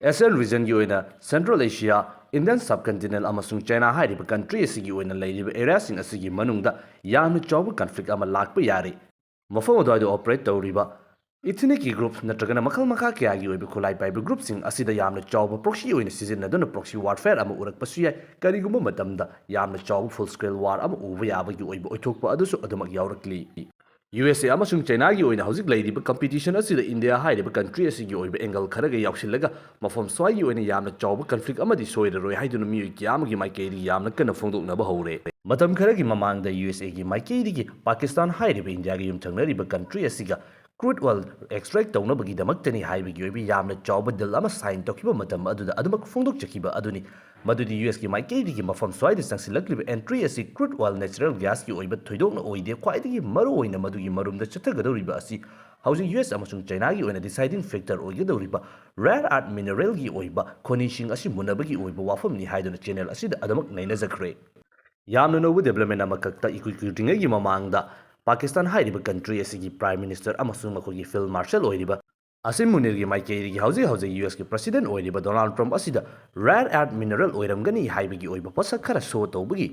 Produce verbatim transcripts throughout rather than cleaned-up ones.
Asian ꯔꯤꯖꯟꯒꯤ ꯑꯣꯏꯅ central Asia, Indian ꯁꯕꯀꯟꯇꯤꯅꯦꯟ ꯑꯃꯁꯨꯡ China ꯍꯥꯏꯔꯤꯕ ꯀꯟꯇ꯭ꯔꯤ ꯑꯁꯤꯒꯤ ꯑꯣꯏꯅ ꯂꯩꯔꯤꯕ ꯑꯦꯔꯤꯌꯥꯁꯤꯡ ꯑꯁꯤꯒꯤ ꯃꯅꯨꯡꯗ ꯌꯥꯝꯅ ꯆꯥꯎꯕ ꯀꯟꯐ꯭ꯂꯤꯛ ꯑꯃ ꯂꯥꯛꯄ ꯌꯥꯔꯤ꯫ ꯃꯐꯝ ꯑꯗꯨꯋꯥꯏꯗ ꯑꯣꯄꯔꯦꯠ ꯇꯧꯔꯤꯕ ꯏꯊꯤꯅꯤꯛꯀꯤ ꯒ꯭ꯔꯨꯞ ꯅꯠꯇ꯭ꯔꯒꯅ ꯃꯈꯜ ꯃꯈꯥ ꯀꯌꯥꯒꯤ ꯑꯣꯏꯕ ꯈꯨꯠꯂꯥꯏ ꯄꯥꯏꯕ ꯒ꯭ꯔꯨꯞꯁꯤꯡ ꯑꯁꯤꯗ ꯌꯥꯝꯅ ꯆꯥꯎꯕ ꯄ꯭ꯔꯣꯛꯁꯤ ꯑꯣꯏꯅ ꯁꯤꯖꯤꯟꯅꯗꯨꯅ ꯄ꯭ꯔꯣꯛꯁꯤ ꯋꯥꯔꯐꯦꯌꯔ ꯑꯃ ꯎꯔꯛꯄꯁꯨ ꯌꯥꯏ꯫ ꯀꯔꯤꯒꯨꯝꯕ ꯃꯇꯝꯗ ꯌꯥꯝꯅ ꯆꯥꯎꯕ ꯐꯨꯜ ꯁ꯭ꯀꯦꯜ ꯋꯥꯔ ꯑꯃ ꯎꯕ ꯌꯥꯕꯒꯤ ꯑꯣꯏꯕ ꯑꯣꯏꯊꯣꯛꯄ ꯑꯗꯨꯁꯨ ꯑꯗꯨꯃꯛ ꯌꯥꯎꯔꯛꯂꯤ꯫ ꯌꯨ ꯑꯦꯁ ꯑꯦ ꯑꯃꯁꯨꯡ ꯆꯥꯏꯅꯥꯒꯤ ꯑꯣꯏꯅ ꯍꯧꯖꯤꯛ ꯂꯩꯔꯤꯕ ꯀꯝꯄꯤꯇꯤꯁꯟ ꯑꯁꯤꯗ ꯏꯟꯗꯤꯌꯥ ꯍꯥꯏꯔꯤꯕ ꯀꯟꯇ꯭ꯔꯤ ꯑꯁꯤꯒꯤ ꯑꯣꯏꯕ ꯑꯦꯡꯒꯜ ꯈꯔꯒ ꯌꯥꯎꯁꯤꯜꯂꯒ ꯃꯐꯝ ꯁ꯭ꯋꯥꯏꯒꯤ ꯑꯣꯏꯅ ꯌꯥꯝꯅ ꯆꯥꯎꯕ ꯀꯟꯐ꯭ꯂꯤꯛ ꯑꯃꯗꯤ ꯁꯣꯏꯔꯔꯣꯏ ꯍꯥꯏꯗꯨꯅ ꯃꯤꯑꯣꯏ ꯀꯌꯥ ꯑꯃꯒꯤ ꯃꯥꯏꯀꯩꯗꯒꯤ ꯌꯥꯝꯅ ꯀꯟꯅ ꯐꯣꯡꯗꯣꯛꯅꯕ ꯍꯧꯔꯦ꯫ ꯃꯇꯝ ꯈꯔꯒꯤ ꯃꯃꯥꯡꯗ ꯌꯨ ꯑꯦꯁ ꯑꯦꯒꯤ ꯃꯥꯏꯀꯩꯗꯒꯤ ꯄꯥꯀꯤꯁꯇꯥꯟ ꯍꯥꯏꯔꯤꯕ ꯏꯟꯗꯤꯌꯥꯒ ꯌꯨꯝꯊꯪꯅꯔꯤꯕ ꯀꯟꯇ꯭ꯔꯤ ꯑꯁꯤꯒ ꯀ꯭ꯔꯨꯗ ꯑꯣꯏꯜ ꯑꯦꯛꯁꯇ꯭ꯔꯦꯛ ꯇꯧꯅꯕꯒꯤꯗꯃꯛꯇꯅꯤ ꯍꯥꯏꯕꯒꯤ ꯑꯣꯏꯕ ꯌꯥꯝꯅ ꯆꯥꯎꯕ ꯗꯤꯜ ꯑꯃ ꯁꯥꯏꯟ ꯇꯧꯈꯤꯕ ꯃꯇꯝ ꯑꯗꯨꯗ ꯑꯗꯨꯃꯛ ꯐꯣꯡꯗꯣꯛꯆꯈꯤꯕ ꯑꯗꯨꯅꯤ꯫ ꯃꯗꯨꯗꯤ ꯌꯨ ꯑꯦꯁꯀꯤ ꯃꯥꯏꯀꯩꯗꯒꯤ ꯃꯐꯝ ꯁ꯭ꯋꯥꯏꯗ ꯆꯪꯁꯤꯜꯂꯛꯂꯤꯕ ꯑꯦꯟꯇ꯭ꯔꯤ ꯑꯁꯤ ꯀ꯭ꯔꯨꯗ ꯑꯣꯏꯜ ꯅꯦꯆꯔꯦꯜ ꯒ꯭ꯌꯥꯁꯀꯤ ꯑꯣꯏꯕ ꯊꯣꯏꯗꯣꯛꯅ ꯑꯣꯏꯗꯦ꯫ ꯈ꯭ꯋꯥꯏꯗꯒꯤ ꯃꯔꯨꯑꯣꯏꯅ ꯃꯗꯨꯒꯤ ꯃꯔꯨꯝꯗ ꯆꯠꯊꯒꯗꯧꯔꯤꯕ ꯑꯁꯤ ꯍꯧꯖꯤꯛ ꯌꯨ ꯑꯦꯁ ꯑꯃꯁꯨꯡ ꯆꯥꯏꯅꯥꯒꯤ ꯑꯣꯏꯅ ꯗꯤꯁꯥꯏꯗꯤꯡ ꯐꯦꯛꯇꯔ ꯑꯣꯏꯒꯗꯧꯔꯤꯕ ꯔꯦꯌꯔ ꯑꯥꯔꯊ ꯃꯤꯅꯔꯦꯜꯒꯤ ꯑꯣꯏꯕ ꯈꯣꯅꯤꯁꯤꯡ ꯑꯁꯤ ꯃꯨꯟꯅꯕꯒꯤ ꯑꯣꯏꯕ ꯋꯥꯐꯝꯅꯤ ꯍꯥꯏꯗꯨꯅ ꯆꯦꯅꯦꯜ ꯑꯁꯤꯗ ꯑꯗꯨꯃꯛ ꯅꯩꯅꯖꯈ꯭ꯔꯦ꯫ ꯌꯥꯝꯅ ꯅꯧꯕ ꯗꯦꯕꯂꯞꯃꯦꯟ ꯑꯃꯈꯛꯇ ꯏꯀꯨꯏ ꯀꯨꯏꯗ꯭ꯔꯤꯉꯩꯒꯤ ꯃꯃꯥꯡꯗ ꯄꯥꯀꯤꯁꯇꯥꯟ ꯍꯥꯏꯔꯤꯕ ꯀꯟꯇ꯭ꯔꯤ ꯑꯁꯤꯒꯤ ꯄ꯭ꯔꯥꯏꯝ ꯃꯤꯅꯤꯁꯇꯔ ꯑꯃꯁꯨꯡ ꯃꯈꯣꯏꯒꯤ ꯐꯤꯜꯗ ꯃꯥꯔꯁꯦꯜ ꯑꯣꯏꯔꯤꯕ ꯑꯁꯤꯝ ꯃꯨꯅꯤꯔꯒꯤ ꯃꯥꯏꯀꯩꯗꯒꯤ ꯍꯧꯖꯤꯛ ꯍꯧꯖꯤꯛ ꯌꯨ ꯑꯦꯁꯀꯤ ꯄ꯭ꯔꯁꯤꯗꯦꯟꯠ ꯑꯣꯏꯔꯤꯕ ꯗꯣꯅꯥꯜꯗ ꯇ꯭ꯔꯝꯞ ꯑꯁꯤꯗ ꯔꯦꯌꯔ ꯑꯥꯔꯊ ꯃꯤꯅꯔꯦꯜ ꯑꯣꯏꯔꯝꯒꯅꯤ ꯍꯥꯏꯕꯒꯤ ꯑꯣꯏꯕ ꯄꯣꯠꯁꯛ ꯈꯔ ꯁꯣ ꯇꯧꯕꯒꯤ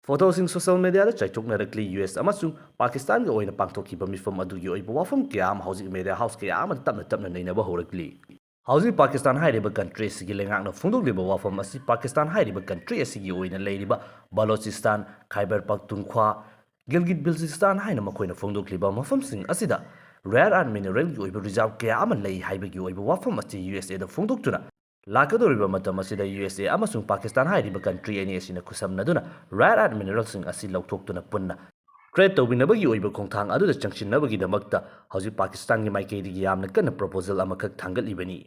ꯐꯣꯇꯣꯁꯤꯡ ꯁꯣꯁꯤꯌꯦꯜ ꯃꯦꯗꯤꯌꯥꯗ ꯆꯥꯏꯊꯣꯛꯅꯔꯛꯂꯤ꯫ ꯌꯨ ꯑꯦꯁ ꯑꯃꯁꯨꯡ ꯄꯥꯀꯤꯁꯇꯥꯟꯒ ꯑꯣꯏꯅ ꯄꯥꯡꯊꯣꯛꯈꯤꯕ ꯃꯤꯐꯝ ꯑꯗꯨꯒꯤ ꯑꯣꯏꯕ ꯋꯥꯐꯝ ꯀꯌꯥ ꯑꯃ ꯍꯧꯖꯤꯛ ꯃꯦꯗꯤꯌꯥ ꯍꯥꯎꯁ ꯀꯌꯥ ꯑꯃꯗ ꯇꯞꯅ ꯇꯞꯅ ꯅꯩꯅꯕ ꯍꯧꯔꯛꯂꯤ꯫ ꯍꯧꯖꯤꯛ ꯄꯥꯀꯤꯁꯇꯥꯟ ꯍꯥꯏꯔꯤꯕ ꯀꯟꯇ꯭ꯔꯤ ꯑꯁꯤꯒꯤ ꯂꯩꯉꯥꯛꯅ ꯐꯣꯡꯗꯣꯛꯂꯤꯕ ꯋꯥꯐꯝ ꯑꯁꯤ ꯄꯥꯀꯤꯁꯇꯥꯟ ꯍꯥꯏꯔꯤꯕ ꯀꯟꯇ꯭ꯔꯤ ꯑꯁꯤꯒꯤ ꯑꯣꯏꯅ ꯂꯩꯔꯤꯕ ꯕꯂꯣꯆꯤꯁꯇꯥꯟ, ꯈꯥꯏꯕꯔ ꯄꯈꯇꯨꯟꯈ꯭ꯋꯥ, ꯒꯤꯜꯒꯤꯠ ꯕꯤꯜꯖꯤꯁꯇꯥꯟ ꯍꯥꯏꯅ ꯃꯈꯣꯏꯅ ꯐꯣꯡꯗꯣꯛꯂꯤꯕ ꯃꯐꯝꯁꯤꯡ ꯑꯁꯤꯗ ꯔꯦꯌꯔ ꯑꯥꯔꯊ ꯃꯤꯅꯔꯦꯜꯒꯤ ꯑꯣꯏꯕ ꯔꯤꯖꯥꯔꯚ ꯀꯌꯥ ꯑꯃ ꯂꯩ ꯍꯥꯏꯕꯒꯤ ꯑꯣꯏꯕ ꯋꯥꯐꯝ ꯑꯁꯤ ꯌꯨ ꯑꯦꯁ ꯑꯦꯗ ꯐꯣꯡꯗꯣꯛꯇꯨꯅ ꯂꯥꯛꯀꯗꯧꯔꯤꯕ ꯃꯇꯝ ꯑꯁꯤꯗ ꯌꯨ ꯑꯦꯁ ꯑꯦ ꯑꯃꯁꯨꯡ ꯄꯥꯀꯤꯁꯇꯥꯟ ꯍꯥꯏꯔꯤꯕ ꯀꯟꯇ꯭ꯔꯤ ꯑꯅꯤ ꯑꯁꯤꯅ ꯈꯨꯠꯁꯝꯅꯗꯨꯅ ꯔꯦꯌꯔ ꯑꯥꯔꯊ ꯃꯤꯅꯔꯦꯜꯁꯤꯡ ꯑꯁꯤ ꯂꯧꯊꯣꯛꯇꯨꯅ ꯄꯨꯟꯅ ꯇ꯭ꯔꯦꯗ ꯇꯧꯃꯤꯟꯅꯕꯒꯤ ꯑꯣꯏꯕ ꯈꯣꯡꯊꯥꯡ ꯑꯗꯨꯗ ꯆꯪꯁꯤꯟꯅꯕꯒꯤꯗꯃꯛꯇ ꯍꯧꯖꯤꯛ ꯄꯥꯀꯤꯁꯇꯥꯟꯒꯤ ꯃꯥꯏꯀꯩꯗꯒꯤ ꯌꯥꯝꯅ ꯀꯟꯅ ꯄ꯭ꯔꯣꯄꯣꯖꯦꯜ ꯑꯃꯈꯛ ꯊꯥꯡꯒꯠꯂꯤꯕꯅꯤ꯫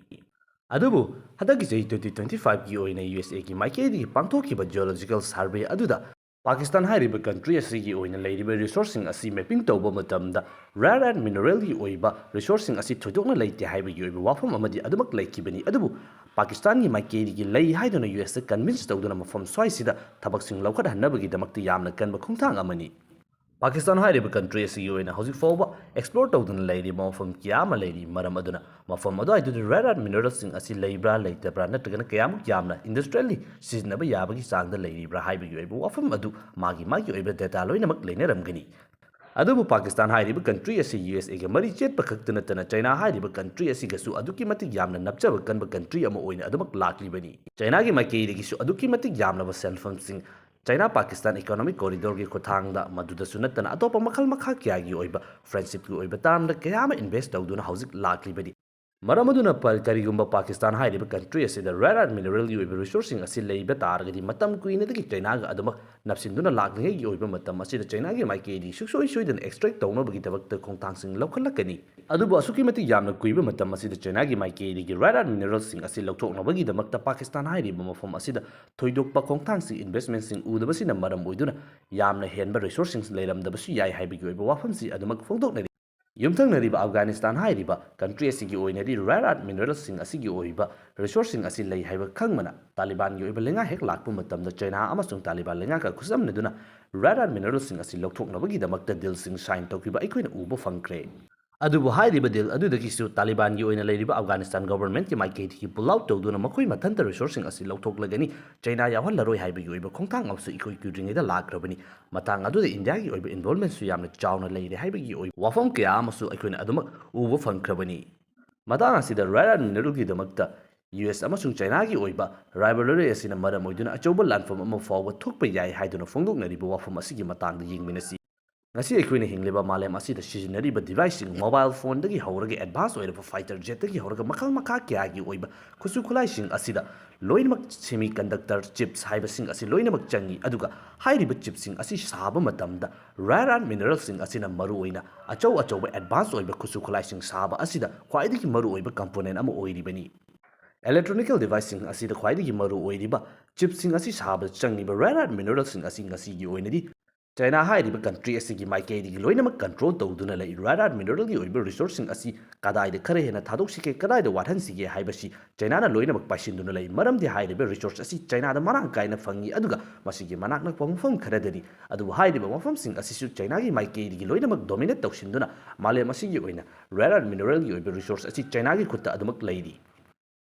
ꯑꯗꯨꯕꯨ ꯍꯟꯗꯛꯀꯤ ꯆꯍꯤ ꯇ꯭ꯋꯦꯟꯇꯤ ꯇ꯭ꯋꯦꯟꯇꯤ ꯐꯥꯏꯚꯀꯤ ꯑꯣꯏꯅ ꯌꯨ ꯑꯦꯁ ꯑꯦꯒꯤ ꯃꯥꯏꯀꯩꯗꯒꯤ ꯄꯥꯡꯊꯣꯛꯈꯤꯕ ꯖꯤꯑꯣꯂꯣꯖꯤꯀꯦꯜ ꯁꯔꯚꯦ ꯑꯗꯨꯗ ꯄꯥꯀꯤꯁꯇꯥꯟ ꯍꯥꯏꯔꯤꯕ ꯀꯟꯇ꯭ꯔꯤ ꯑꯁꯤꯒꯤ ꯑꯣꯏꯅ ꯂꯩꯔꯤꯕ ꯔꯤꯁꯣꯔꯁꯁꯤꯡ ꯑꯁꯤ ꯃꯦꯞꯄꯤꯡ ꯇꯧꯕ ꯃꯇꯝꯗ ꯔꯦꯌꯔ ꯑꯥꯔꯊ ꯃꯤꯅꯔꯦꯜꯒꯤ ꯑꯣꯏꯕ ꯔꯤꯁꯣꯔꯁꯁꯤꯡ ꯑꯁꯤ ꯊꯣꯏꯗꯣꯛꯅ ꯂꯩꯇꯦ ꯍꯥꯏꯕꯒꯤ ꯑꯣꯏꯕ ꯋꯥꯐꯝ ꯑꯃꯗꯤ ꯑꯗꯨꯃꯛ ꯂꯩꯈꯤꯕꯅꯤ꯫ ꯑꯗꯨꯕꯨ ꯄꯥꯀꯤꯁꯇꯥꯟꯒꯤ ꯃꯥꯏꯀꯩꯗꯒꯤ ꯂꯩ ꯍꯥꯏꯗꯨꯅ ꯌꯨ ꯑꯦꯁꯇ ꯀꯟꯚꯤꯟꯁ ꯇꯧꯗꯨꯅ ꯃꯐꯝ ꯁ꯭ꯋꯥꯏꯁꯤꯗ ꯊꯕꯛꯁꯤꯡ ꯂꯧꯈꯠꯍꯟꯅꯕꯒꯤꯗꯃꯛꯇ ꯌꯥꯝꯅ ꯀꯟꯕ ꯈꯣꯡꯊꯥꯡ ꯑꯃꯅꯤ꯫ ꯄꯥꯀꯤꯁꯇꯥꯟ ꯍꯥꯏꯔꯤꯕ ꯀꯟꯇ꯭ꯔꯤ ꯑꯁꯤꯒꯤ ꯑꯣꯏꯅ ꯍꯧꯖꯤꯛ ꯐꯥꯎꯕ ꯑꯦꯛꯁꯄ꯭ꯂꯣꯔ ꯇꯧꯗꯨꯅ ꯂꯩꯔꯤꯕ ꯃꯐꯝ ꯀꯌꯥ ꯑꯃ ꯂꯩꯔꯤ꯫ ꯃꯔꯝ ꯑꯗꯨꯅ ꯃꯐꯝ ꯑꯗꯨꯋꯥꯏꯗꯨꯗ ꯔꯦꯌꯔ ꯑꯔꯊ ꯃꯤꯅꯔꯦꯜꯁꯤꯡ ꯑꯁꯤ ꯂꯩꯕ꯭ꯔꯥ ꯂꯩꯇꯕ꯭ꯔꯥ, ꯅꯠꯇ꯭ꯔꯒꯅ ꯀꯌꯥꯃꯨꯛ ꯌꯥꯝꯅ ꯏꯟꯗꯁꯇ꯭ꯔꯤꯌꯦꯜꯂꯤ ꯁꯤꯖꯤꯟꯅꯕ ꯌꯥꯕꯒꯤ ꯆꯥꯡꯗ ꯂꯩꯔꯤꯕ꯭ꯔꯥ ꯍꯥꯏꯕꯒꯤ ꯑꯣꯏꯕ ꯋꯥꯐꯝ ꯑꯗꯨ ꯃꯥꯒꯤ ꯃꯥꯒꯤ ꯑꯣꯏꯕ ꯗꯦꯇꯥ ꯂꯣꯏꯅꯃꯛ ꯂꯩꯅꯔꯝꯒꯅꯤ꯫ ꯑꯗꯨꯕꯨ ꯄꯥꯀꯤꯁꯇꯥꯟ ꯍꯥꯏꯔꯤꯕ ꯀꯟꯇ꯭ꯔꯤ ꯑꯁꯤ ꯌꯨ ꯑꯦꯁ ꯑꯦꯒ ꯃꯔꯤ ꯆꯦꯠꯄ ꯈꯛꯇ ꯅꯠꯇꯅ ꯆꯩꯅꯥ ꯍꯥꯏꯔꯤꯕ ꯀꯟꯇ꯭ꯔꯤ ꯑꯁꯤꯒꯁꯨ ꯑꯗꯨꯛꯀꯤ ꯃꯇꯤꯛ ꯌꯥꯝꯅ ꯅꯞꯆꯕ ꯀꯟꯕ ꯀꯟꯇ꯭ꯔꯤ ꯑꯃ ꯑꯣꯏꯅ ꯑꯗꯨꯃꯛ ꯂꯥꯛꯂꯤꯕꯅꯤ꯫ ꯆꯩꯅꯥꯒꯤ ꯃꯥꯏꯀꯩꯗꯒꯤꯁꯨ ꯑꯗꯨꯛꯀꯤ ꯃꯇꯤꯛ ꯌꯥꯝꯂꯕ ꯁꯦꯟꯐꯝꯁꯤꯡ ꯆꯩꯅꯥ ꯄꯥꯀꯤꯁꯇꯥꯟ ꯏꯀꯣꯅꯣꯃꯤꯛ ꯀꯣꯔꯤꯗꯣꯔꯒꯤ ꯈꯨꯠꯊꯥꯡꯗ, ꯃꯗꯨꯗꯁꯨ ꯅꯠꯇꯅ ꯑꯇꯣꯞꯄ ꯃꯈꯜ ꯃꯈꯥ ꯀꯌꯥꯒꯤ ꯑꯣꯏꯕ ꯐ꯭ꯔꯦꯟꯁꯤꯞꯀꯤ ꯑꯣꯏꯕ ꯇꯥꯝꯗ ꯀꯌꯥ ꯑꯃ ꯏꯟꯚꯦꯁ ꯇꯧꯗꯨꯅ ꯍꯧꯖꯤꯛ ꯂꯥꯛꯂꯤꯕꯅꯤ꯫ ꯃꯔꯝ ꯑꯗꯨꯅ ꯄ-, ꯀꯔꯤꯒꯨꯝꯕ ꯄꯥꯀꯤꯁꯇꯥꯟ ꯍꯥꯏꯔꯤꯕ ꯀꯟꯇ꯭ꯔꯤ ꯑꯁꯤꯗ ꯔꯦꯌꯔ ꯑꯔꯊ ꯃꯤꯅꯔꯦꯜꯒꯤ ꯑꯣꯏꯕ ꯔꯤꯁꯣꯔꯁꯁꯤꯡ ꯑꯁꯤ ꯂꯩꯕ ꯇꯥꯔꯒꯗꯤ, ꯃꯇꯝ ꯀꯨꯏꯅꯗꯒꯤ ꯆꯩꯅꯥꯒ ꯑꯗꯨꯃꯛ ꯅꯞꯁꯤꯟꯗꯨꯅ ꯂꯥꯛꯂꯤꯉꯩꯒꯤ ꯑꯣꯏꯕ ꯃꯇꯝ ꯑꯁꯤꯗ ꯆꯩꯅꯥꯒꯤ ꯃꯥꯏꯀꯩꯗꯒꯤ ꯁꯨꯡꯁꯣꯏ ꯁꯣꯏꯗꯅ ꯑꯦꯛꯁꯇ꯭ꯔꯦꯛ ꯇꯧꯅꯕꯒꯤꯗꯃꯛꯇ ꯈꯣꯡꯊꯥꯡꯁꯤꯡ ꯂꯧꯈꯠꯂꯛꯀꯅꯤ꯫ ꯑꯗꯨꯕꯨ ꯑꯁꯨꯛꯀꯤ ꯃꯇꯤꯛ ꯌꯥꯝꯅ ꯀꯨꯏꯕ ꯃꯇꯝ ꯑꯁꯤꯗ ꯆꯩꯅꯥꯒꯤ ꯃꯥꯏꯀꯩꯗꯒꯤ ꯔꯦꯌꯔ ꯑꯔꯊ ꯃꯤꯅꯔꯦꯜꯁꯤꯡ ꯑꯁꯤ ꯂꯧꯊꯣꯛꯅꯕꯒꯤꯗꯃꯛꯇ ꯄꯥꯀꯤꯁꯇꯥꯟ ꯍꯥꯏꯔꯤꯕ ꯃꯐꯝ ꯑꯁꯤꯗ ꯊꯣꯏꯗꯣꯛꯄ ꯈꯣꯡꯊꯥꯡꯁꯤꯡ, ꯏꯟꯚꯦꯁꯃꯦꯟꯁꯤꯡ ꯎꯗꯕꯁꯤꯅ ꯃꯔꯝ ꯑꯣꯏꯗꯨꯅ ꯌꯥꯝꯅ ꯍꯦꯟꯕ ꯔꯤꯁꯣꯔꯁꯁꯤꯡ ꯂꯩꯔꯝꯗꯕꯁꯨ ꯌꯥꯏ ꯍꯥꯏꯕꯒꯤ ꯑꯣꯏꯕ ꯋꯥꯐꯝꯁꯤ ꯑꯗꯨꯃꯛ ꯐꯣꯡꯗꯣꯛꯅꯔꯤ꯫ ꯌꯨꯝꯊꯪꯅꯔꯤꯕ ꯑꯐꯒꯥꯅꯤꯁꯇꯥꯟ ꯍꯥꯏꯔꯤꯕ ꯀꯟꯇ꯭ꯔꯤ ꯑꯁꯤꯒꯤ ꯑꯣꯏꯅꯗꯤ ꯔꯦꯌꯔ ꯑꯔꯊ ꯃꯤꯅꯔꯦꯜꯁꯤꯡ ꯑꯁꯤꯒꯤ ꯑꯣꯏꯕ ꯔꯤꯁꯣꯔꯁꯁꯤꯡ ꯑꯁꯤ ꯂꯩ ꯍꯥꯏꯕ ꯈꯪꯕꯅ ꯇꯥꯂꯤꯕꯥꯟꯒꯤ ꯑꯣꯏꯕ ꯂꯩꯉꯥꯛ ꯍꯦꯛ ꯂꯥꯛꯄ ꯃꯇꯝꯗ ꯆꯩꯅꯥ ꯑꯃꯁꯨꯡ ꯇꯥꯂꯤꯕꯥꯟ ꯂꯩꯉꯥꯛꯀ ꯈꯨꯠꯁꯝꯅꯗꯨꯅ ꯔꯦꯌꯔ ꯑꯔꯊ ꯃꯤꯅꯔꯦꯜꯁꯤꯡ ꯑꯁꯤ ꯂꯧꯊꯣꯛꯅꯕꯒꯤꯗꯃꯛꯇ ꯗꯤꯜꯁꯤꯡ ꯁꯥꯏꯟ ꯇꯧꯈꯤꯕ ꯑꯩꯈꯣꯏꯅ ꯎꯕ ꯐꯪꯈ꯭ꯔꯦ꯫ ꯑꯗꯨꯕꯨ ꯍꯥꯏꯔꯤꯕ ꯗꯤꯜ ꯑꯗꯨꯗꯒꯤꯁꯨ ꯇꯥꯂꯤꯕꯥꯟꯒꯤ ꯑꯣꯏꯅ ꯂꯩꯔꯤꯕ ꯑꯐꯒꯥꯅꯤꯁꯇꯥꯟ ꯒꯣꯚꯔꯟꯃꯦꯟꯠꯀꯤ ꯃꯥꯏꯀꯩꯗꯒꯤ ꯄꯨꯜ ꯑꯥꯎꯠ ꯇꯧꯗꯨꯅ ꯃꯈꯣꯏ ꯃꯊꯟꯇ ꯔꯤꯁꯣꯔꯁꯁꯤꯡ ꯑꯁꯤ ꯂꯧꯊꯣꯛꯂꯒꯅꯤ, ꯆꯩꯅꯥ ꯌꯥꯎꯍꯜꯂꯔꯣꯏ ꯍꯥꯏꯕꯒꯤ ꯑꯣꯏꯕ ꯈꯣꯡꯊꯥꯡ ꯑꯃꯁꯨ ꯏꯀꯨꯏ ꯀꯨꯏꯗ꯭ꯔꯤꯉꯩꯗ ꯂꯥꯛꯈ꯭ꯔꯕꯅꯤ꯫ ꯃꯇꯥꯡ ꯑꯗꯨꯗ ꯏꯟꯗꯤꯌꯥꯒꯤ ꯑꯣꯏꯕ ꯏꯟꯚꯣꯜꯚꯃꯦꯟꯠꯁꯨ ꯌꯥꯝꯅ ꯆꯥꯎꯅ ꯂꯩꯔꯦ ꯍꯥꯏꯕꯒꯤ ꯑꯣꯏꯕ ꯋꯥꯐꯝ ꯀꯌꯥ ꯑꯃꯁꯨ ꯑꯩꯈꯣꯏꯅ ꯑꯗꯨꯃꯛ ꯎꯕ ꯐꯪꯈ꯭ꯔꯕꯅꯤ꯫ ꯃꯇꯥꯡ ꯑꯁꯤꯗ ꯔꯦꯌꯔ ꯑꯔꯊ ꯃꯤꯅꯔꯦꯜꯒꯤꯗꯃꯛꯇ ꯌꯨ ꯑꯦꯁ ꯑꯃꯁꯨꯡ ꯆꯩꯅꯥꯒꯤ ꯑꯣꯏꯕ ꯔꯥꯏꯚꯜꯔꯤ ꯑꯁꯤꯅ ꯃꯔꯝ ꯑꯣꯏꯗꯨꯅ ꯑꯆꯧꯕ ꯂꯥꯟꯐꯝ ꯑꯃ ꯐꯥꯎꯕ ꯊꯣꯛꯄ ꯌꯥꯏ ꯍꯥꯏꯗꯨꯅ ꯐꯣꯡꯗꯣꯛꯅꯔꯤꯕ ꯋꯥꯐꯝ ꯑꯁꯤꯒꯤ ꯃꯇꯥꯡꯗ ꯌꯦꯡꯃꯤꯟꯅꯁꯤ꯫ ꯉꯁꯤ ꯑꯩꯈꯣꯏꯅ ꯍꯤꯡꯂꯤꯕ ꯃꯥꯂꯦꯝ ꯑꯁꯤꯗ ꯁꯤꯖꯤꯟꯅꯔꯤꯕ ꯗꯤꯚꯥꯏꯁꯁꯤꯡ, ꯃꯣꯕꯥꯏꯜ ꯐꯣꯟꯗꯒꯤ ꯍꯧꯔꯒ ꯑꯦꯗꯚꯥꯟꯁ ꯑꯣꯏꯔꯕ ꯐꯥꯏꯇꯔ ꯖꯦꯠꯇꯒꯤ ꯍꯧꯔꯒ ꯃꯈꯜ ꯃꯈꯥ ꯀꯌꯥꯒꯤ ꯑꯣꯏꯕ ꯈꯨꯠꯁꯨ ꯈꯨꯠꯂꯥꯏꯁꯤꯡ ꯑꯁꯤꯗ ꯂꯣꯏꯅꯃꯛ ꯁꯦꯃꯤ ꯀꯟꯗꯛꯇꯔ ꯆꯤꯞꯁ ꯍꯥꯏꯕꯁꯤꯡ ꯑꯁꯤ ꯂꯣꯏꯅꯃꯛ ꯆꯪꯏ꯫ ꯑꯗꯨꯒ ꯍꯥꯏꯔꯤꯕ ꯆꯤꯞꯁꯤꯡ ꯑꯁꯤ ꯁꯥꯕ ꯃꯇꯝꯗ ꯔꯦꯌꯔ ꯑꯔꯊ ꯃꯤꯅꯔꯦꯜꯁꯤꯡ ꯑꯁꯤꯅ ꯃꯔꯨꯑꯣꯏꯅ ꯑꯆꯧ ꯑꯆꯧꯕ ꯑꯦꯗꯚꯥꯟꯁ ꯑꯣꯏꯕ ꯈꯨꯠꯁꯨ ꯈꯨꯠꯂꯥꯏꯁꯤꯡ ꯁꯥꯕ ꯑꯁꯤꯗ ꯈ꯭ꯋꯥꯏꯗꯒꯤ ꯃꯔꯨꯑꯣꯏꯕ ꯀꯝꯄꯣꯅꯦꯟ ꯑꯃ ꯑꯣꯏꯔꯤꯕꯅꯤ꯫ ꯏꯂꯦꯛꯇ꯭ꯔꯣꯅꯤꯀꯦꯜ ꯗꯤꯚꯥꯏꯁꯁꯤꯡ ꯑꯁꯤꯗ ꯈ꯭ꯋꯥꯏꯗꯒꯤ ꯃꯔꯨꯑꯣꯏꯔꯤꯕ ꯆꯤꯞꯁꯤꯡ ꯑꯁꯤ ꯁꯥꯕꯗ ꯆꯪꯂꯤꯕ ꯔꯦꯌꯔ ꯑꯔꯊ ꯃꯤꯅꯔꯦꯜꯁꯤꯡ ꯑꯁꯤ ꯉꯁꯤꯒꯤ ꯑꯣꯏꯅꯗꯤ ꯆꯥꯏꯅꯥ ꯍꯥꯏꯔꯤꯕ ꯀꯟꯇ꯭ꯔꯤ ꯑꯁꯤꯒꯤ ꯃꯥꯏꯀꯩꯗꯒꯤ ꯂꯣꯏꯅꯃꯛ ꯀꯟꯇ꯭ꯔꯣꯜ ꯇꯧꯗꯨꯅ ꯂꯩ꯫ ꯔꯦꯌꯔ ꯑꯥꯔꯊ ꯃꯤꯅꯔꯦꯜꯒꯤ ꯑꯣꯏꯕ ꯔꯤꯁꯣꯔꯁꯁꯤꯡ ꯑꯁꯤ ꯀꯗꯥꯏꯗ ꯈꯔ ꯍꯦꯟꯅ ꯊꯥꯗꯣꯛꯁꯤꯒꯦ, ꯀꯗꯥꯏꯗ ꯋꯥꯠꯍꯟꯁꯤꯒꯦ ꯍꯥꯏꯕꯁꯤ ꯆꯥꯏꯅꯥꯅ ꯂꯣꯏꯅꯃꯛ ꯄꯥꯏꯁꯤꯟꯗꯨꯅ ꯂꯩ꯫ ꯃꯔꯝꯗꯤ ꯍꯥꯏꯔꯤꯕ ꯔꯤꯁꯣꯔꯁ ꯑꯁꯤ ꯆꯥꯏꯅꯥꯗ ꯃꯔꯥꯡ ꯀꯥꯏꯅ ꯐꯪꯏ, ꯑꯗꯨꯒ ꯃꯁꯤꯒꯤ ꯃꯅꯥꯛ ꯅꯛꯄ ꯃꯐꯝ ꯈꯔꯗꯅꯤ꯫ ꯑꯗꯨꯕꯨ ꯍꯥꯏꯔꯤꯕ ꯃꯐꯝꯁꯤꯡ ꯑꯁꯤꯁꯨ ꯆꯥꯏꯅꯥꯒꯤ ꯃꯥꯏꯀꯩꯗꯒꯤ ꯂꯣꯏꯅꯃꯛ ꯗꯣꯃꯤꯅꯦꯠ ꯇꯧꯁꯤꯟꯗꯨꯅ ꯃꯥꯂꯦꯝ ꯑꯁꯤꯒꯤ ꯑꯣꯏꯅ ꯔꯦꯌꯔ ꯑꯥꯔꯊ ꯃꯤꯅꯔꯦꯜꯒꯤ ꯑꯣꯏꯕ ꯔꯤꯁꯣꯔꯁ ꯑꯁꯤ ꯆꯥꯏꯅꯥꯒꯤ ꯈꯨꯠꯇ ꯑꯗꯨꯃꯛ ꯂꯩꯔꯤ꯫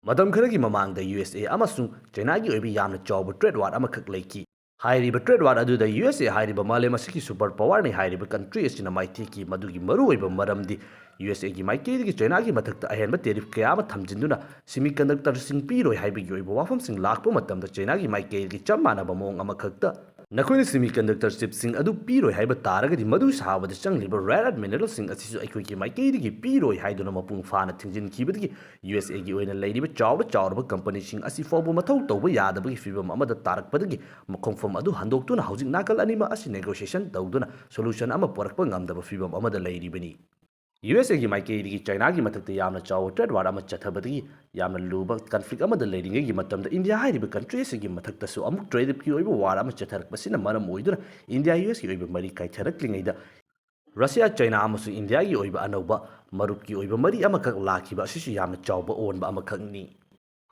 ꯃꯇꯝ ꯈꯔꯒꯤ ꯃꯃꯥꯡꯗ ꯌꯨ ꯑꯦꯁ ꯑꯦ ꯑꯃꯁꯨꯡ ꯆꯥꯏꯅꯥꯒꯤ ꯑꯣꯏꯕ ꯌꯥꯝꯅ ꯆꯥꯎꯕ ꯇ꯭ꯔꯦꯗ ꯋꯥꯔ ꯑꯃꯈꯛ ꯂꯩꯈꯤ꯫ ꯍꯥꯏꯔꯤꯕ ꯇ꯭ꯔꯦꯗ ꯋꯥꯔ ꯑꯗꯨꯗ ꯌꯨ ꯑꯦꯁ ꯑꯦ ꯍꯥꯏꯔꯤꯕ ꯃꯥꯂꯦꯝ ꯑꯁꯤꯒꯤ ꯁꯨꯄꯔ ꯄꯥꯋꯔꯅꯤ ꯍꯥꯏꯔꯤꯕ ꯀꯟꯇ꯭ꯔꯤ ꯑꯁꯤꯅ ꯃꯥꯏꯊꯤꯈꯤ꯫ ꯃꯗꯨꯒꯤ ꯃꯔꯨꯑꯣꯏꯕ ꯃꯔꯝꯗꯤ ꯌꯨ ꯑꯦꯁ ꯑꯦꯒꯤ ꯃꯥꯏꯀꯩꯗꯒꯤ ꯆꯥꯏꯅꯥꯒꯤ ꯃꯊꯛꯇ ꯑꯍꯦꯟꯕ ꯇꯦꯔꯤꯐ ꯀꯌꯥ ꯑꯃ ꯊꯝꯖꯤꯟꯗꯨꯅ ꯁꯤꯃꯤ ꯀꯟꯗꯛꯇꯔꯁꯤꯡ ꯄꯤꯔꯣꯏ ꯍꯥꯏꯕꯒꯤ ꯑꯣꯏꯕ ꯋꯥꯐꯝꯁꯤꯡ ꯂꯥꯛꯄ ꯃꯇꯝꯗ ꯆꯥꯏꯅꯥꯒꯤ ꯃꯥꯏꯀꯩꯗꯒꯤ ꯆꯞ ꯃꯥꯟꯅꯕ ꯃꯑꯣꯡ ꯑꯃꯈꯛꯇ ꯅꯈꯣꯏꯅ ꯁꯤꯃꯤ ꯀꯟꯗꯛꯇꯔ ꯆꯤꯞꯁꯤꯡ ꯑꯗꯨ ꯄꯤꯔꯣꯏ ꯍꯥꯏꯕ ꯇꯥꯔꯒꯗꯤ ꯃꯗꯨ ꯁꯥꯕꯗ ꯆꯪꯂꯤꯕ ꯔꯦꯌꯔ ꯑꯥꯔꯊ ꯃꯤꯅꯔꯦꯜꯁꯤꯡ ꯑꯁꯤꯁꯨ ꯑꯩꯈꯣꯏꯒꯤ ꯃꯥꯏꯀꯩꯗꯒꯤ ꯄꯤꯔꯣꯏ ꯍꯥꯏꯗꯨꯅ ꯃꯄꯨꯡ ꯐꯥꯅ ꯊꯤꯡꯖꯤꯟꯈꯤꯕꯗꯒꯤ ꯌꯨ ꯑꯦꯁ ꯑꯦꯒꯤ ꯑꯣꯏꯅ ꯂꯩꯔꯤꯕ ꯆꯥꯎꯔ ꯆꯥꯎꯔꯕ ꯀꯝꯄꯅꯤꯁꯤꯡ ꯑꯁꯤ ꯐꯥꯎꯕ ꯃꯊꯧ ꯇꯧꯕ ꯌꯥꯗꯕꯒꯤ ꯐꯤꯕꯝ ꯑꯃꯗ ꯇꯥꯔꯛꯄꯗꯒꯤ ꯈꯣꯡꯐꯝ ꯑꯗꯨ ꯍꯟꯗꯣꯛꯇꯨꯅ ꯍꯧꯖꯤꯛ ꯅꯥꯀꯜ ꯑꯅꯤꯃꯛ ꯑꯁꯤ ꯅꯦꯒꯣꯁꯤꯌꯦꯁꯟ ꯇꯧꯗꯨꯅ ꯁꯣꯂꯨꯁꯟ ꯑꯃ ꯄꯨꯔꯛꯄ ꯉꯝꯗꯕ ꯐꯤꯕꯝ ꯑꯃꯗ ꯂꯩꯔꯤꯕꯅꯤ꯫ ꯌꯨ ꯑꯦꯁ ꯑꯦꯒꯤ ꯃꯥꯏꯀꯩꯗꯒꯤ ꯆꯥꯏꯅꯥꯒꯤ ꯃꯊꯛꯇ ꯌꯥꯝꯅ ꯆꯥꯎꯕ ꯇ꯭ꯔꯦꯗ ꯋꯥꯔ ꯑꯃ ꯆꯠꯊꯕꯗꯒꯤ ꯌꯥꯝꯅ ꯂꯨꯕ ꯀꯟꯐ꯭ꯂꯤꯛ ꯑꯃꯗ ꯂꯩꯔꯤꯉꯩꯒꯤ ꯃꯇꯝꯗ ꯏꯟꯗꯤꯌꯥ ꯍꯥꯏꯔꯤꯕ ꯀꯟꯇ꯭ꯔꯤ ꯑꯁꯤꯒꯤ ꯃꯊꯛꯇꯁꯨ ꯑꯃꯨꯛ ꯇ꯭ꯔꯦꯗꯤꯞꯀꯤ ꯑꯣꯏꯕ ꯋꯥꯔ ꯑꯃ ꯆꯠꯊꯔꯛꯄꯁꯤꯅ ꯃꯔꯝ ꯑꯣꯏꯗꯨꯅ ꯏꯟꯗꯤꯌꯥ ꯌꯨ ꯑꯦꯁꯀꯤ ꯑꯣꯏꯕ ꯃꯔꯤ ꯀꯥꯏꯊꯔꯛꯂꯤꯉꯩꯗ ꯔꯁꯤꯌꯥ, ꯆꯥꯏꯅꯥ ꯑꯃꯁꯨꯡ ꯏꯟꯗꯤꯌꯥꯒꯤ ꯑꯣꯏꯕ ꯑꯅꯧꯕ ꯃꯔꯨꯞꯀꯤ ꯑꯣꯏꯕ ꯃꯔꯤ ꯑꯃꯈꯛ ꯂꯥꯛꯈꯤꯕ ꯑꯁꯤꯁꯨ ꯌꯥꯝꯅ ꯆꯥꯎꯕ ꯑꯑꯣꯟꯕ ꯑꯃꯈꯛꯅꯤ꯫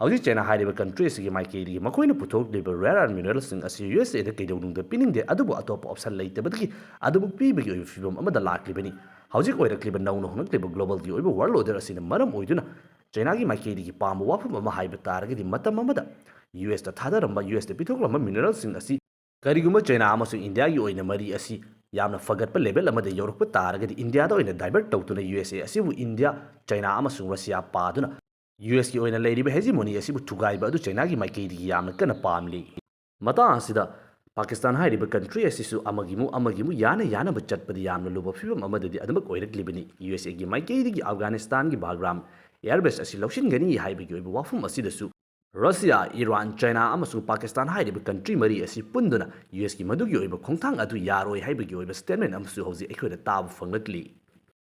ꯍꯧꯖꯤꯛ ꯆꯥꯏꯅꯥ ꯍꯥꯏꯔꯤꯕ ꯀꯟꯇ꯭ꯔꯤ ꯑꯁꯤꯒꯤ ꯃꯥꯏꯀꯩꯗꯒꯤ ꯃꯈꯣꯏꯅ ꯄꯨꯊꯣꯛꯂꯤꯕ ꯔꯦꯌꯔ ꯑꯥꯔꯊ ꯃꯤꯅꯔꯦꯜꯁꯤꯡ ꯑꯁꯤ ꯌꯨ ꯑꯦꯁ ꯑꯦꯗ ꯀꯩꯗꯧꯅꯨꯡꯗ ꯄꯤꯅꯤꯡꯗꯦ, ꯑꯗꯨꯕꯨ ꯑꯇꯣꯞꯄ ꯑꯣꯞꯁꯟ ꯂꯩꯇꯕꯗꯒꯤ ꯑꯗꯨꯃꯛ ꯄꯤꯕꯒꯤ ꯑꯣꯏꯕ ꯐꯤꯕꯝ ꯑꯃꯗ ꯂꯥꯛꯂꯤꯕꯅꯤ꯫ ꯍꯧꯖꯤꯛ ꯑꯣꯏꯔꯛꯂꯤꯕ ꯅꯧꯅ ꯍꯣꯡꯂꯛꯂꯤꯕ ꯒ꯭ꯂꯣꯕꯜꯒꯤ ꯑꯣꯏꯕ ꯋꯥꯔꯜ ꯑꯣꯔꯗꯔ ꯑꯁꯤꯅ ꯃꯔꯝ ꯑꯣꯏꯗꯨꯅ ꯆꯥꯏꯅꯥꯒꯤ ꯃꯥꯏꯀꯩꯗꯒꯤ ꯄꯥꯝꯕ ꯋꯥꯐꯝ ꯑꯃ ꯍꯥꯏꯕ ꯇꯥꯔꯒꯗꯤ ꯃꯇꯝ ꯑꯃꯗ ꯌꯨ ꯑꯦꯁꯇ ꯊꯥꯗꯔꯝꯕ, ꯌꯨ ꯑꯦꯁꯇ ꯄꯤꯊꯣꯛꯂꯝꯕ ꯃꯤꯅꯔꯦꯜꯁꯤꯡ ꯑꯁꯤ ꯀꯔꯤꯒꯨꯝꯕ ꯆꯥꯏꯅꯥ ꯑꯃꯁꯨꯡ ꯏꯟꯗꯤꯌꯥꯒꯤ ꯑꯣꯏꯅ ꯃꯔꯤ ꯑꯁꯤ ꯌꯥꯝꯅ ꯐꯒꯠꯄ ꯂꯦꯚꯦꯜ ꯑꯃꯗ ꯌꯧꯔꯛꯄ ꯇꯥꯔꯒꯗꯤ ꯏꯟꯗꯤꯌꯥꯗ ꯑꯣꯏꯅ ꯗꯥꯏꯚꯔꯠ ꯇꯧꯗꯨꯅ ꯌꯨ ꯑꯦꯁ ꯑꯦ ꯑꯁꯤꯕꯨ ꯏꯟꯗꯤꯌꯥ, ꯆꯥꯏꯅꯥ ꯑꯃꯁꯨꯡ ꯔꯁꯤꯌꯥ ꯄꯥꯗꯨꯅ ꯌꯨ ꯑꯦꯁꯀꯤ ꯑꯣꯏꯅ ꯂꯩꯔꯤꯕ ꯍꯦꯖꯤꯃꯣꯅꯤ ꯑꯁꯤꯕꯨ ꯊꯨꯒꯥꯏꯕ ꯑꯗꯨ ꯆꯥꯏꯅꯥꯒꯤ ꯃꯥꯏꯀꯩꯗꯒꯤ ꯌꯥꯝꯅ ꯀꯟꯅ ꯄꯥꯝꯂꯤ꯫ ꯃꯇꯥꯡ ꯑꯁꯤꯗ ꯄꯥꯀꯤꯁꯇꯥꯟ ꯍꯥꯏꯔꯤꯕ ꯀꯟꯇ꯭ꯔꯤ ꯑꯁꯤꯁꯨ ꯑꯃꯒꯤꯃꯨꯛ ꯑꯃꯒꯤꯃꯨꯛ ꯌꯥꯅ ꯌꯥꯅꯕ ꯆꯠꯄꯗ ꯌꯥꯝꯅ ꯂꯨꯕ ꯐꯤꯕꯝ ꯑꯃꯗꯗꯤ ꯑꯗꯨꯃꯛ ꯑꯣꯏꯔꯛꯂꯤꯕꯅꯤ꯫ ꯌꯨ ꯑꯦꯁ ꯑꯦꯒꯤ ꯃꯥꯏꯀꯩꯗꯒꯤ ꯑꯐꯒꯥꯅꯤꯁꯇꯥꯟꯒꯤ ꯕꯥꯒ꯭ꯔꯥꯝ ꯑꯦꯌꯔꯕꯦꯁ ꯑꯁꯤ ꯂꯧꯁꯤꯟꯒꯅꯤ ꯍꯥꯏꯕꯒꯤ ꯑꯣꯏꯕ ꯋꯥꯐꯝ ꯑꯁꯤꯗꯁꯨ ꯔꯁꯤꯌꯥ, ꯏꯔꯥꯟ, ꯆꯥꯏꯅꯥ ꯑꯃꯁꯨꯡ ꯄꯥꯀꯤꯁꯇꯥꯟ ꯍꯥꯏꯔꯤꯕ ꯀꯟꯇ꯭ꯔꯤ ꯃꯔꯤ ꯑꯁꯤ ꯄꯨꯟꯗꯨꯅ ꯌꯨ ꯑꯦꯁꯀꯤ ꯃꯗꯨꯒꯤ ꯑꯣꯏꯕ ꯈꯣꯡꯊꯥꯡ ꯑꯗꯨ ꯌꯥꯔꯣꯏ ꯍꯥꯏꯕꯒꯤ ꯑꯣꯏꯕ ꯁ꯭ꯇꯦꯠꯃꯦꯟ ꯑꯃꯁꯨ ꯍꯧꯖꯤꯛ ꯑꯩꯈꯣꯏꯅ ꯇꯥꯕ ꯐꯪꯂꯛꯂꯤ꯫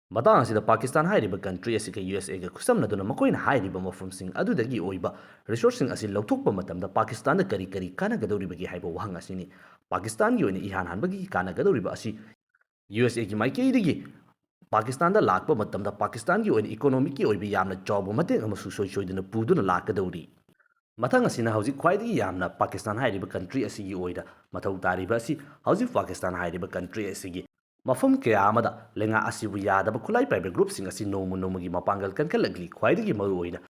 ꯃꯇꯥꯡ ꯑꯁꯤꯗ ꯄꯥꯀꯤꯁꯇꯥꯟ ꯍꯥꯏꯔꯤꯕ country ꯑꯁꯤꯒ ꯌꯨ ꯑꯦꯁ ꯑꯦꯒ ꯈꯨꯠꯁꯝꯅꯗꯨꯅ ꯃꯈꯣꯏꯅ ꯍꯥꯏꯔꯤꯕ ꯃꯐꯝꯁꯤꯡ ꯑꯗꯨꯗꯒꯤ ꯑꯣꯏꯕ resourceꯁꯤꯡ ꯑꯁꯤ ꯂꯧꯊꯣꯛꯄ ꯃꯇꯝꯗ ꯄꯥꯀꯤꯁꯇꯥꯟꯗ ꯀꯔꯤ ꯀꯔꯤ ꯀꯥꯟꯅꯒꯗꯧꯔꯤꯕꯒꯦ ꯍꯥꯏꯕ ꯋꯥꯍꯪ ꯑꯁꯤꯅꯤ꯫ ꯄꯥꯀꯤꯁꯇꯥꯟꯒꯤ ꯑꯣꯏꯅ ꯏꯍꯥꯟ ꯍꯥꯟꯕꯒꯤ ꯀꯥꯟꯅꯒꯗꯧꯔꯤꯕ ꯑꯁꯤ ꯌꯨ ꯑꯦꯁ ꯑꯦꯒꯤ ꯃꯥꯏꯀꯩꯗꯒꯤ ꯄꯥꯀꯤꯁꯇꯥꯟꯗ ꯂꯥꯛꯄ ꯃꯇꯝꯗ ꯄꯥꯀꯤꯁꯇꯥꯟꯒꯤ ꯑꯣꯏꯅ economicꯀꯤ ꯑꯣꯏꯕ ꯌꯥꯝꯅ ꯆꯥꯎꯕ ꯃꯇꯦꯡ ꯑꯃꯁꯨ ꯁꯣꯏ ꯁꯣꯏꯗꯅ ꯄꯨꯗꯨꯅ ꯂꯥꯛꯀꯗꯧꯔꯤ꯫ ꯃꯊꯪ ꯑꯁꯤꯅ ꯍꯧꯖꯤꯛ ꯈ꯭ꯋꯥꯏꯗꯒꯤ ꯌꯥꯝꯅ ꯄꯥꯀꯤꯁꯇꯥꯟ ꯍꯥꯏꯔꯤꯕ country ꯑꯁꯤꯒꯤ ꯑꯣꯏꯅ ꯃꯊꯧ ꯇꯥꯔꯤꯕ ꯑꯁꯤ, ꯍꯧꯖꯤꯛ ꯄꯥꯀꯤꯁꯇꯥꯟ ꯍꯥꯏꯔꯤꯕ country ꯑꯁꯤꯒꯤ ꯃꯐꯝ ꯀꯌꯥ ꯑꯃꯗ ꯂꯩꯉꯥꯛ ꯑꯁꯤꯕꯨ ꯌꯥꯗꯕ ꯈꯨꯠꯂꯥꯏ ꯄꯥꯏꯕ groupꯁꯤꯡ ꯑꯁꯤ ꯅꯣꯡꯃ ꯅꯣꯡꯃꯒꯤ ꯃꯄꯥꯡꯒꯜ ꯀꯟꯈꯠꯂꯛꯂꯤ꯫ ꯈ꯭ꯋꯥꯏꯗꯒꯤ ꯃꯔꯨꯑꯣꯏꯅ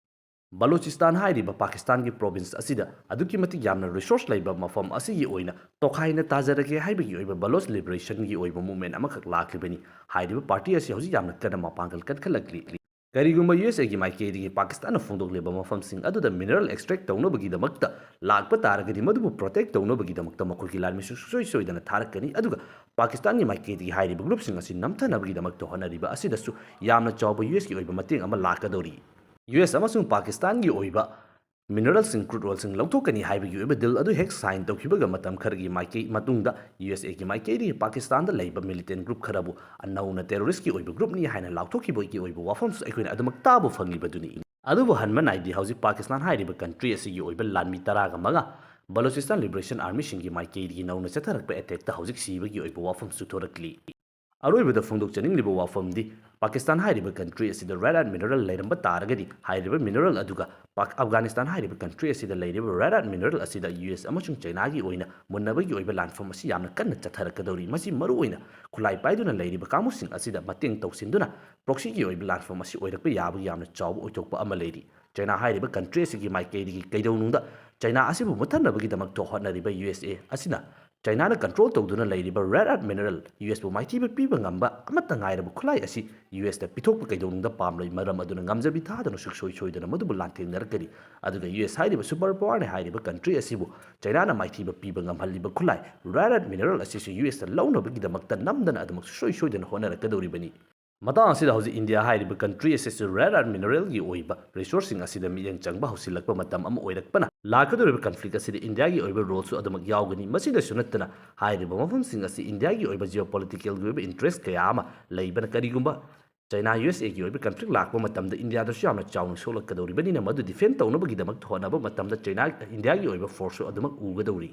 ꯕꯂꯨꯆꯤꯁꯇꯥꯟ ꯍꯥꯏꯔꯤꯕ ꯄꯥꯀꯤꯁꯇꯥꯟꯒꯤ province ꯑꯁꯤꯗ ꯑꯗꯨꯛꯀꯤ ꯃꯇꯤꯛ ꯌꯥꯝꯅ resource ꯂꯩꯕ ꯃꯐꯝ ꯑꯁꯤꯒꯤ ꯑꯣꯏꯅ ꯇꯣꯈꯥꯏꯅ ꯇꯥꯖꯔꯒꯦ ꯍꯥꯏꯕꯒꯤ ꯑꯣꯏꯕ Baloch liberationꯒꯤ ꯑꯣꯏꯕ movement ꯑꯃꯈꯛ ꯂꯥꯛꯂꯤꯕꯅꯤ꯫ ꯍꯥꯏꯔꯤꯕ party ꯑꯁꯤ ꯍꯧꯖꯤꯛ ꯌꯥꯝꯅ ꯀꯟꯅ ꯃꯄꯥꯡꯒꯜ ꯀꯟꯈꯠꯂꯛꯂꯤ꯫ ꯀꯔꯤꯒꯨꯝꯕ ꯌꯨ ꯑꯦꯁ ꯑꯦꯒꯤ ꯃꯥꯏꯀꯩꯗꯒꯤ ꯄꯥꯀꯤꯁꯇꯥꯟꯅ ꯐꯣꯡꯗꯣꯛꯂꯤꯕ ꯃꯐꯝꯁꯤꯡ ꯑꯗꯨꯗ mineral extract ꯇꯧꯅꯕꯒꯤꯗꯃꯛꯇ ꯂꯥꯛꯄ ꯇꯥꯔꯒꯗꯤ, ꯃꯗꯨꯕꯨ protect ꯇꯧꯅꯕꯒꯤꯗꯃꯛꯇ ꯃꯈꯣꯏꯒꯤ ꯂꯥꯟꯃꯤꯁꯨ ꯁꯨꯡꯁꯣꯏ ꯁꯣꯏꯗꯅ ꯊꯥꯔꯛꯀꯅꯤ꯫ ꯑꯗꯨꯒ ꯄꯥꯀꯤꯁꯇꯥꯟꯒꯤ ꯃꯥꯏꯀꯩꯗꯒꯤ ꯍꯥꯏꯔꯤꯕ groupꯁꯤꯡ ꯑꯁꯤ ꯅꯝꯊꯅꯕꯒꯤꯗꯃꯛꯇ ꯍꯣꯠꯅꯔꯤꯕ ꯑꯁꯤꯗꯁꯨ ꯌꯥꯝꯅ ꯆꯥꯎꯕ ꯌꯨ ꯑꯦꯁꯀꯤ ꯑꯣꯏꯕ ꯃꯇꯦꯡ ꯑꯃ ꯂꯥꯛꯀꯗꯧꯔꯤ꯫ ꯌꯨ ꯑꯦꯁ ꯑꯃꯁꯨꯡ ꯄꯥꯀꯤꯁꯇꯥꯟꯒꯤ ꯑꯣꯏꯕ mineralꯁꯤꯡ, crude oilꯁꯤꯡ ꯂꯧꯊꯣꯛꯀꯅꯤ ꯍꯥꯏꯕꯒꯤ ꯑꯣꯏꯕ deal ꯑꯗꯨ ꯍꯦꯛ sign ꯇꯧꯈꯤꯕꯒ ꯃꯇꯝ ꯈꯔꯒꯤ ꯃꯥꯏꯀꯩ ꯃꯇꯨꯡꯗ ꯌꯨ ꯑꯦꯁ ꯑꯦꯒꯤ ꯃꯥꯏꯀꯩꯗꯒꯤ ꯄꯥꯀꯤꯁꯇꯥꯟꯗ ꯂꯩꯕ militant group ꯈꯔꯕꯨ ꯑꯅꯧꯅ terroristꯀꯤ ꯑꯣꯏꯕ groupꯅꯤ ꯍꯥꯏꯅ ꯂꯥꯎꯊꯣꯛꯈꯤꯕꯒꯤ ꯑꯣꯏꯕ ꯋꯥꯐꯝꯁꯨ ꯑꯩꯈꯣꯏꯅ ꯑꯗꯨꯃꯛ ꯇꯥꯕ ꯐꯪꯂꯤꯕꯗꯨꯅꯤ꯫ ꯑꯗꯨꯕꯨ ꯍꯟꯕ ꯅꯥꯏꯗꯦ, ꯍꯧꯖꯤꯛ ꯄꯥꯀꯤꯁꯇꯥꯟ ꯍꯥꯏꯔꯤꯕ country ꯑꯁꯤꯒꯤ ꯑꯣꯏꯕ ꯂꯥꯟꯃꯤ ꯇꯔꯥꯒ ꯃꯉꯥ Baloochistan Liberation Armyꯁꯤꯡꯒꯤ ꯃꯥꯏꯀꯩꯗꯒꯤ ꯅꯧꯅ ꯆꯠꯊꯔꯛꯄ attackꯇ ꯍꯧꯖꯤꯛ ꯁꯤꯕꯒꯤ ꯑꯣꯏꯕ ꯋꯥꯐꯝꯁꯨ ꯊꯣꯔꯛꯂꯤ꯫ ꯑꯔꯣꯏꯕꯗ ꯐꯣꯡꯗꯣꯛꯆꯅꯤꯡꯂꯤꯕ ꯋꯥꯐꯝꯗꯤ, ꯄꯥꯀꯤꯁꯇꯥꯟ ꯍꯥꯏꯔꯤꯕ country ꯑꯁꯤꯗ rare earth mineral ꯂꯩꯔꯝꯕ ꯇꯥꯔꯒꯗꯤ, ꯍꯥꯏꯔꯤꯕ mineral ꯑꯗꯨꯒ ꯄꯥꯛ-, ꯑꯐꯒꯥꯅꯤꯁꯇꯥꯟ ꯍꯥꯏꯔꯤꯕ country ꯑꯁꯤꯗ ꯂꯩꯔꯤꯕ rare earth mineral ꯑꯁꯤꯗ ꯌꯨ ꯑꯦꯁ ꯑꯃꯁꯨꯡ ꯆꯩꯅꯥꯒꯤ ꯑꯣꯏꯅ ꯃꯨꯟꯅꯕꯒꯤ ꯑꯣꯏꯕ ꯂꯥꯟꯐꯝ ꯑꯁꯤ ꯌꯥꯝꯅ ꯀꯟꯅ ꯆꯠꯊꯔꯛꯀꯗꯧꯔꯤ꯫ ꯃꯁꯤ ꯃꯔꯨꯑꯣꯏꯅ ꯈꯨꯠꯂꯥꯏ ꯄꯥꯏꯗꯨꯅ ꯂꯩꯔꯤꯕ ꯀꯥꯡꯕꯨꯁꯤꯡ ꯑꯁꯤꯗ ꯃꯇꯦꯡ ꯇꯧꯁꯤꯟꯗꯨꯅ proxyꯒꯤ ꯑꯣꯏꯕ ꯂꯥꯟꯐꯝ ꯑꯁꯤ ꯑꯣꯏꯔꯛꯄ ꯌꯥꯕꯒꯤ ꯌꯥꯝꯅ ꯆꯥꯎꯕ ꯑꯣꯏꯊꯣꯛꯄ ꯑꯃ ꯂꯩꯔꯤ꯫ ꯆꯩꯅꯥ ꯍꯥꯏꯔꯤꯕ country ꯑꯁꯤꯒꯤ ꯃꯥꯏꯀꯩꯗꯒꯤ ꯀꯩꯗꯧꯅꯨꯡꯗ ꯆꯩꯅꯥ ꯑꯁꯤꯕꯨ ꯃꯨꯠꯊꯠꯅꯕꯒꯤꯗꯃꯛꯇ ꯍꯣꯠꯅꯔꯤꯕ ꯌꯨ ꯑꯦꯁ ꯑꯦ ꯑꯁꯤꯅ ꯆꯩꯅꯥꯅ control ꯇꯧꯗꯨꯅ ꯂꯩꯔꯤꯕ rare earth mineral ꯌꯨ ꯑꯦꯁꯄꯨ ꯃꯥꯏꯊꯤꯕ ꯄꯤꯕ ꯉꯝꯕ ꯑꯃꯠꯇ ꯉꯥꯏꯔꯕ ꯈꯨꯠꯂꯥꯏ ꯑꯁꯤ ꯌꯨ ꯑꯦꯁꯇ ꯄꯤꯊꯣꯛꯄ ꯀꯩꯗꯧꯅꯨꯡꯗ ꯄꯥꯝꯂꯣꯏ꯫ ꯃꯔꯝ ꯑꯗꯨꯅ ꯉꯝꯖꯕꯤ ꯊꯥꯗꯨꯅ ꯁꯨꯡꯁꯣꯏ ꯁꯣꯏꯗꯅ ꯃꯗꯨꯕꯨ ꯂꯥꯟꯊꯦꯡꯅꯔꯛꯀꯅꯤ꯫ ꯑꯗꯨꯒ ꯌꯨ ꯑꯦꯁ ꯍꯥꯏꯔꯤꯕ super powerꯅꯤ ꯍꯥꯏꯔꯤꯕ country ꯑꯁꯤꯕꯨ ꯆꯩꯅꯥꯅ ꯃꯥꯏꯊꯤꯕ ꯄꯤꯕ ꯉꯝꯍꯜꯂꯤꯕ ꯈꯨꯠꯂꯥꯏ rare earth mineral ꯑꯁꯤꯁꯨ ꯌꯨ ꯑꯦꯁꯇ ꯂꯧꯅꯕꯒꯤꯗꯃꯛꯇ ꯅꯝꯗꯅ ꯑꯗꯨꯃꯛ ꯁꯨꯡꯁꯣꯏ ꯁꯣꯏꯗꯅ ꯍꯣꯠꯅꯔꯛꯀꯗꯧꯔꯤꯕꯅꯤ꯫ ꯃꯇꯥꯡ ꯑꯁꯤꯗ ꯍꯧꯖꯤꯛ ꯏꯟꯗꯤꯌꯥ ꯍꯥꯏꯔꯤꯕ country ꯑꯁꯤꯁꯨ rare earth mineralꯒꯤ ꯑꯣꯏꯕ resourceꯁꯤꯡ ꯑꯁꯤꯗ ꯃꯤꯠꯌꯦꯡ ꯆꯪꯕ ꯍꯧꯁꯤꯜꯂꯛꯄ ꯃꯇꯝ ꯑꯃ ꯑꯣꯏꯔꯛꯄꯅ ꯂꯥꯛꯀꯗꯧꯔꯤꯕ conflict ꯑꯁꯤꯗ ꯏꯟꯗꯤꯌꯥꯒꯤ ꯑꯣꯏꯕ roleꯁꯨ ꯑꯗꯨꯃꯛ ꯌꯥꯎꯒꯅꯤ꯫ ꯃꯁꯤꯗꯁꯨ ꯅꯠꯇꯅ ꯍꯥꯏꯔꯤꯕ ꯃꯐꯝꯁꯤꯡ ꯑꯁꯤ ꯏꯟꯗꯤꯌꯥꯒꯤ ꯑꯣꯏꯕ geopoliticalꯒꯤ ꯑꯣꯏꯕ interest ꯀꯌꯥ ꯑꯃ ꯂꯩꯕꯅ ꯀꯔꯤꯒꯨꯝꯕ ꯆꯥꯏꯅꯥ ꯌꯨ ꯑꯦꯁ ꯑꯦꯒꯤ ꯑꯣꯏꯕ ꯀꯟꯐ꯭ꯂꯤꯛ ꯂꯥꯛꯄ ꯃꯇꯝꯗ ꯏꯟꯗꯤꯌꯥꯗꯁꯨ ꯌꯥꯝꯅ ꯆꯥꯎꯅ ꯁꯣꯛꯂꯛꯀꯗꯧꯔꯤꯕꯅꯤꯅ ꯃꯗꯨ ꯗꯤꯐꯦꯟ ꯇꯧꯅꯕꯒꯤꯗꯃꯛ ꯍꯣꯠꯅꯕ ꯃꯇꯝꯗ ꯆꯥꯏꯅꯥ, ꯏꯟꯗꯤꯌꯥꯒꯤ ꯑꯣꯏꯕ ꯐꯣꯔꯁꯁꯨ ꯑꯗꯨꯃꯛ ꯎꯒꯗꯧꯔꯤ꯫